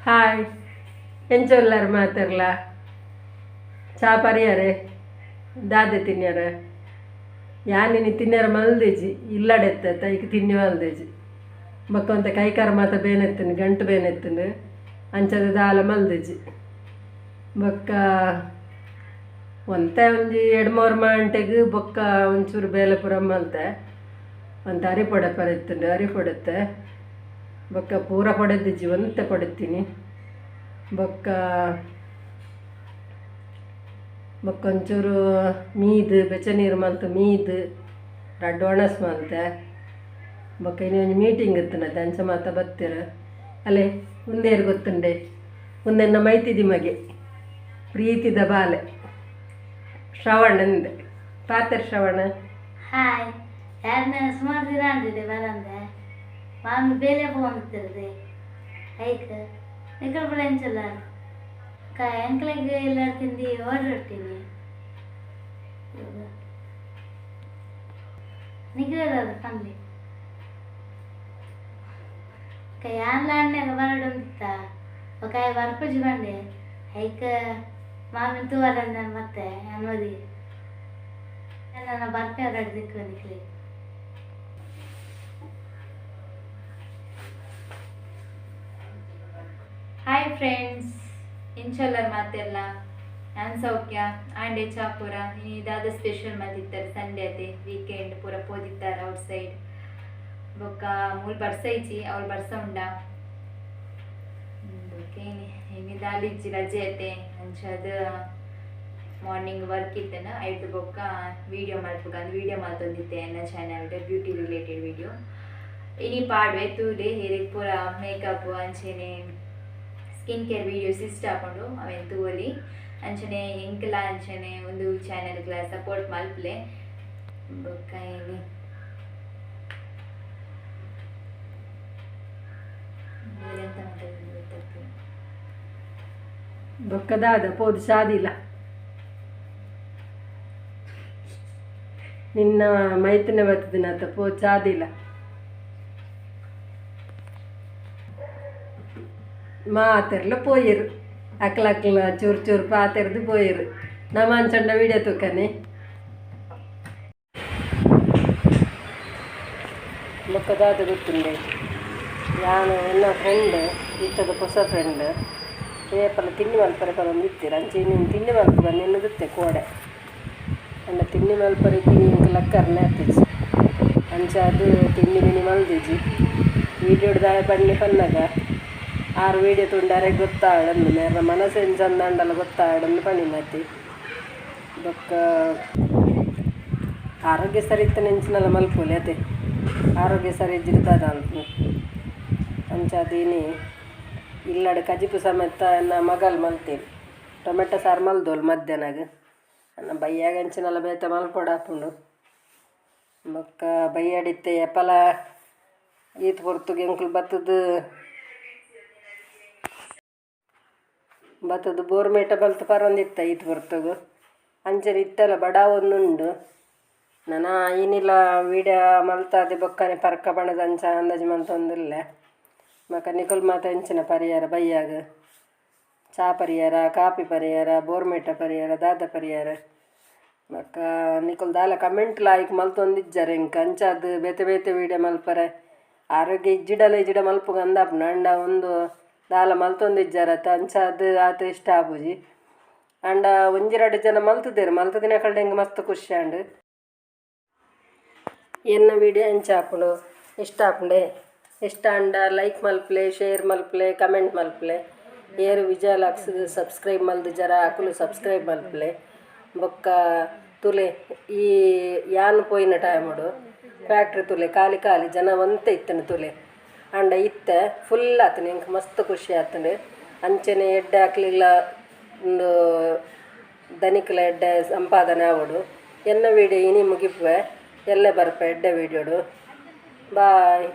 Hi ಎಂಚೊಲ್ಲಾರು ಮಾತಾರ್ಲ ಚಾ ಪರಿಯಾರೆ ದಾದೆ ತಿನ್ಯಾರ ಯಾನಿನಿ ತಿನ್ಯರ ಮಲ್ದೇಜಿ ಇಲ್ಲಡೆತ್ತ ತೈಕ್ ತಿನ್ನಿ ಮಲ್ದೇಜಿ ಬೊಕ್ಕ ಕೈಕಾರ ಮಾತ ಬೇನೆತ್ತುಂಡು ಗಂಟು ಬೇನೆತ್ತುಂಡು ಅಂಚದ ದಾಲ ಮಲ್ದೇಜಿ ಬೊಕ್ಕ ಒಂತೆ ಒಂಜಿ ಎಡ್ಮೋರ್ ಮಂಟೆಗ್ ಬೊಕ್ಕ ಒಂಚೂರು ಬೇಲೆ ಪೂರ ಮಲ್ತೆ ಒಂತೆ ಅರಿಪೊಡೆ ಪರ ಇತ್ತುಂಡು ಅರಿಪೊಡೆತ್ತೆ ಬೊಕ್ಕ ಪೂರ ಪೊಡೆದಿಜ್ಜಿ ಒಂತೆ ಪೊಡೆತ್ತೀನಿ ಬೊಕ್ಕ ಬೊಕ್ಕ ಒಂಚೂರು ಮೀದು ಬೆಚ್ಚ ನೀರು ಮಲ್ತು ಮೀದು ರಡ್ಡ್ ಒಣಸ್ ಮಲ್ತೆ ಬೊಕ್ಕ ಇನಿ ಒಂಜಿ ಮೀಟಿಂಗ್ ಇತ್ತುನತೆ ಅಂಚ ಮಾತ ಬತ್ತೆರ್ ಅಲೆ ಉಂದೇರು ಗೊತ್ತುಂಡೆ ಉಂದೆನ್ನ ಮೈತಿದಿ ಮಗೆ ಪ್ರೀತಿದ ಬಾಲೆ ಶ್ರವಣಂದೆ ಪಾತೆರ್ ಶ್ರವಣ. ಹಾಯ್ ಯಾರನ್ನ ಸುಮಾರು ದಿನ ಅಂದಿದೆ ಬರಂದೆ ಮಾಮಿ ಬೇಲೆ ಪೋಂದಿತ್ತಿರದೆ ಐಕ್ ನಿಕಲ್ ಬಡ ಎಂಚಲ್ಲ ಎಂಕ್ಲೆಗ್ ಎಲ್ಲಾರು ತಿಂದು ಆರ್ಡರ್ ಇಟ್ಟಿನಿ ನಿಖಿಲದ ಪನ್ಲೆ ಯಾನ್ಲ ಅಣ್ಣಗ ಬರಡೊಂದಿತ್ತ ಬೊಕ ಆಯೆ ಬರ್ಪುಜಿ ಪಂಡೆ ಐಕ್ ಮಾಮಿನ್ ತೂವರೆ ಮತ್ತೆ ಅನ್ವದಿ ನನ್ನ ಬರ್ಪೆ ರಡ್ಡ್ ದಿಕ್ಕು ನಿಕ್ಲೆಗ್. ಹಾಯ್ ಫ್ರೆಂಡ್ಸ್ ಇಂಚೊಲ್ಲರ್ ಮಾತೆರ್ಲ ನಾನ್ ಸೌಖ್ಯ ಆಂಡೆ ಚಾಪುರ ಇನಿ ದಾದ ಸ್ಪೆಷಲ್ ಮಲ್ತಿತ್ತಾರೆ ಸಂಡೇ ಅತೆ ವೀಕೆಂಡ್ ಪೂರ ಪೋದಿತ್ತಾರೆ ಔಟ್ ಸೈಡ್ ಬೊಕ್ಕ ಮೂಲು ಬರ್ಸ ಇಜ್ಜಿ ಅವ್ಲು ಬರ್ಸ ಉಂಡ ಓಕೆ ಇನಿ ದಾಲ ಇಜ್ಜಿ ರಜೆ ಅತೆ ಅಂಚಾದ್ ಮಾರ್ನಿಂಗ್ ವರ್ಕ್ ಇತ್ತನ ಐದು ಬೊಕ್ಕ ವೀಡಿಯೋ ಮಲ್ಪುಗ ವೀಡಿಯೋ ಮಲ್ತೊಂದಿತ್ತೆ ಎನ್ನ channel beauty related video ಇನಿ ಪಾಡ್ವೆ ತೂಲೆ ಹೇರೆಗ್ ಪೂರ ಮೇಕಪ್ ಅಂಚೆನೆ skin care videos ಇಷ್ಟ ಆಪುಂಡು ಅವೆನ್ ತೂವೊಲಿ ಅಂಚನೆ ಎಂಕಲ ಅಂಚನೆ ಒಂದು ಚಾನೆಲ್ಗ್ಲ ಸಪೋರ್ಟ್ ಮಲ್ಪುಲೆ ಬೊಕ್ಕ ಇನಿ ಬೊಕ್ಕ ದಾದ ಪೋದು ಶಾದಿಲ ನಿನ್ನ ಮೈತಿನ ಬತ್ತದಿನತ ಪೋದು ಚಾದಿಲ ಮಾತೆರ್ಲ ಪೋಯೆರು ಅಕ್ಲ ಅಕ್ಲ ಚೂರು ಚೂರು ಪಾತೆರ್ದು ಪೋಯೆರು ನಮ್ಮ ಅಂಚಂಡ ವೀಡಿಯೋ ತೂಕನೆ ಬೊಕ್ಕ ದಾದ ಗೊತ್ತುಂಡೆ ಯಾನು ಎನ್ನ ಫ್ರೆಂಡ್ ಇತ್ತದ ಹೊಸ ಫ್ರೆಂಡ್ ಏಪಲ ತಿಂಡಿ ಮಲ್ಪರೆ ಪರೊಂದು ಇತ್ತೆರ್ ಅಂಚೆ ನೀನು ತಿಂಡಿ ಮಲ್ಪುಗ ನಿನ್ನದಿತ್ತೆ ಕೋಡೆ ಅಂಡ ತಿಂಡಿ ಮಲ್ಪರೆ ಇತ್ತಿನಿ ಎಂಕ್ ಲಕ್ಕರ್ನೆ ಆತಿಜಿ ಅಂಚ ಅದು ತಿಂಡಿ ಮಿನಿ ಮಲ್ದಿಜಿ ವೀಡಿಯೋಡು ದಾಯ ಪನ್ನಿ ಪನ್ನಗ ಆರು ವೀಡಿಯೋ ತೂಂಡ ಗೊತ್ತಾಡಂದು ಮೇರ್ನ ಮನಸ್ಸು ಎಂಚಂದಾಂಡಲ ಗೊತ್ತಾಡಂದು ಪಣಿನತಿ ಬೊಕ್ಕ ಆರೋಗ್ಯ ಸರಿ ಇತ್ತನೆ ಎಂಚಿನಲ ಮಲ್ಪೊಲಿ ಅತೆ ಆರೋಗ್ಯ ಸರಿ ಇಜ್ಜಿಡ ದಾದ ಅನ್ಪುನು ಅಂಚಾದ್ ಇನಿ ಇಲ್ಲಡೆ ಕಜಿಪು ಸಮೇತ ಎನ್ನ ಮಗಲ್ ಮಲ್ತೇವೆ ಟೊಮೆಟೊ ಸಾರು ಮಲ್ದೋಲು ಮಧ್ಯಾಹ್ನಗ್ ಅನ್ನ ಬಯ್ಯಾಗ ಅಂಚಿನಲ ಬೇತೆ ಮಲ್ಪೊಡಾಪುಂಡು ಬೊಕ್ಕ ಬಯ್ಯಾಡಿತ್ತೆ ಏಪಲ ಈತ್ ಪೊರ್ತುಗು ಎಂಕುಲು ಬತ್ತುದು ಬತ್ತುದು ಬೋರ್ಮೇಟ ಬಲ್ತ್ ಪರೊಂದಿತ್ತ ಈತ್ ಪೊರ್ತುಗು ಅಂಚನೆ ಇತ್ತೆಲ ಬಡಾವೊಂದುಂಡು ನನ ಇನಿಲ ವೀಡಿಯೋ ಮಲ್ತಾದೆ ಬೊಕ್ಕನೆ ಪರ್ಕ ಪಣದ ಅಂಚ ಅಂದಾಜು ಮಲ್ತೊಂದುಲ್ಲೆ ಬೊಕ ನಿಕುಲು ಮಾತ ಎಂಚಿನ ಪರಿಯಾರ ಬಯ್ಯಾಗ ಚಾ ಪರಿಯಾರ ಕಾಪಿ ಪರಿಯಾರ ಬೋರ್ಮೇಟ ಪರಿಯಾರ ದಾದ ಪರಿಯಾರ ಬೊಕ್ಕ ನಿಕುಲು ದಾಲ ಕಮೆಂಟ್ ಲಾಯ್ಕ್ ಮಲ್ತೊಂದಿಜ್ಜಾರ್ ಎಂಕ್ ಅಂಚಾದ್ ಬೇತೆ ಬೇತೆ ವೀಡಿಯೋ ಮಲ್ಪರೆ ಆರೋಗ್ಯ ಇಜ್ಜಿಡಲ ಇಜ್ಜಿಡ ಮಲ್ಪುಗ ಅಂದಾಪುಂಡು ಆಂಡ ಉಂದು ದಾಲ ಮಲ್ತೊಂದಿಜ್ಜಾರತ ಅಂಚಾದ್ ಆತ್ ಇಷ್ಟ ಆಪುಜಿ ಆಂಡ ಒಂಜಿ ರಡ್ಡ್ ಜನ ಮಲ್ತುದೆರ್ ಮಲ್ತುದಿನಕಲ್ಡ ಎಂಕ್ ಮಸ್ತ್ ಖುಷಿ ಆಂಡ್. ಎನ್ನ ವೀಡಿಯೋ ಎಂಚ ಆಪುಂಡು ಇಷ್ಟ ಆಪುಂಡೆ ಇಷ್ಟ ಆಂಡ ಲೈಕ್ ಮಲ್ಪುಲೆ ಶೇರ್ ಮಲ್ಪುಲೆ ಕಮೆಂಟ್ ಮಲ್ಪುಲೆ ಏರು ವಿಜಯ ಲಾಕ್ಸ್ ಸಬ್ಸ್ಕ್ರೈಬ್ ಮಲ್ದಿಜರ ಅಕುಲು ಸಬ್ಸ್ಕ್ರೈಬ್ ಮಲ್ಪುಲೆ ಬೊಕ್ಕ ತುಲೆ ಈ ಯಾನ್ ಪೋಯಿನ ಟೈಮುಡು ಫ್ಯಾಕ್ಟ್ರಿ ತುಲೆ ಖಾಲಿ ಖಾಲಿ ಜನ ಒಂತೆ ಇತ್ತುಂಡು ತುಲೆ ಆಂಡ ಇತ್ತೆ ಫುಲ್ ಆತುಂಡು ಎಂಕ್ ಮಸ್ತ್ ಖುಷಿ ಆತುಂಡು ಅಂಚನೆ ಎಡ್ಡೆ ಅಕ್ಲೆಗ್ಲ ಉಂದು ದನಿಕ್ಲ ಎಡ್ಡೆ ಸಂಪಾದನೆ ಆವೊಡು ಎನ್ನ ವೀಡಿಯೋ ಇನಿ ಮುಗಿಪುವೆ ಎಲ್ಲೆ ಬರ್ಪೆ ಎಡ್ಡೆ ವೀಡಿಯೋಡು ಬಾಯ್.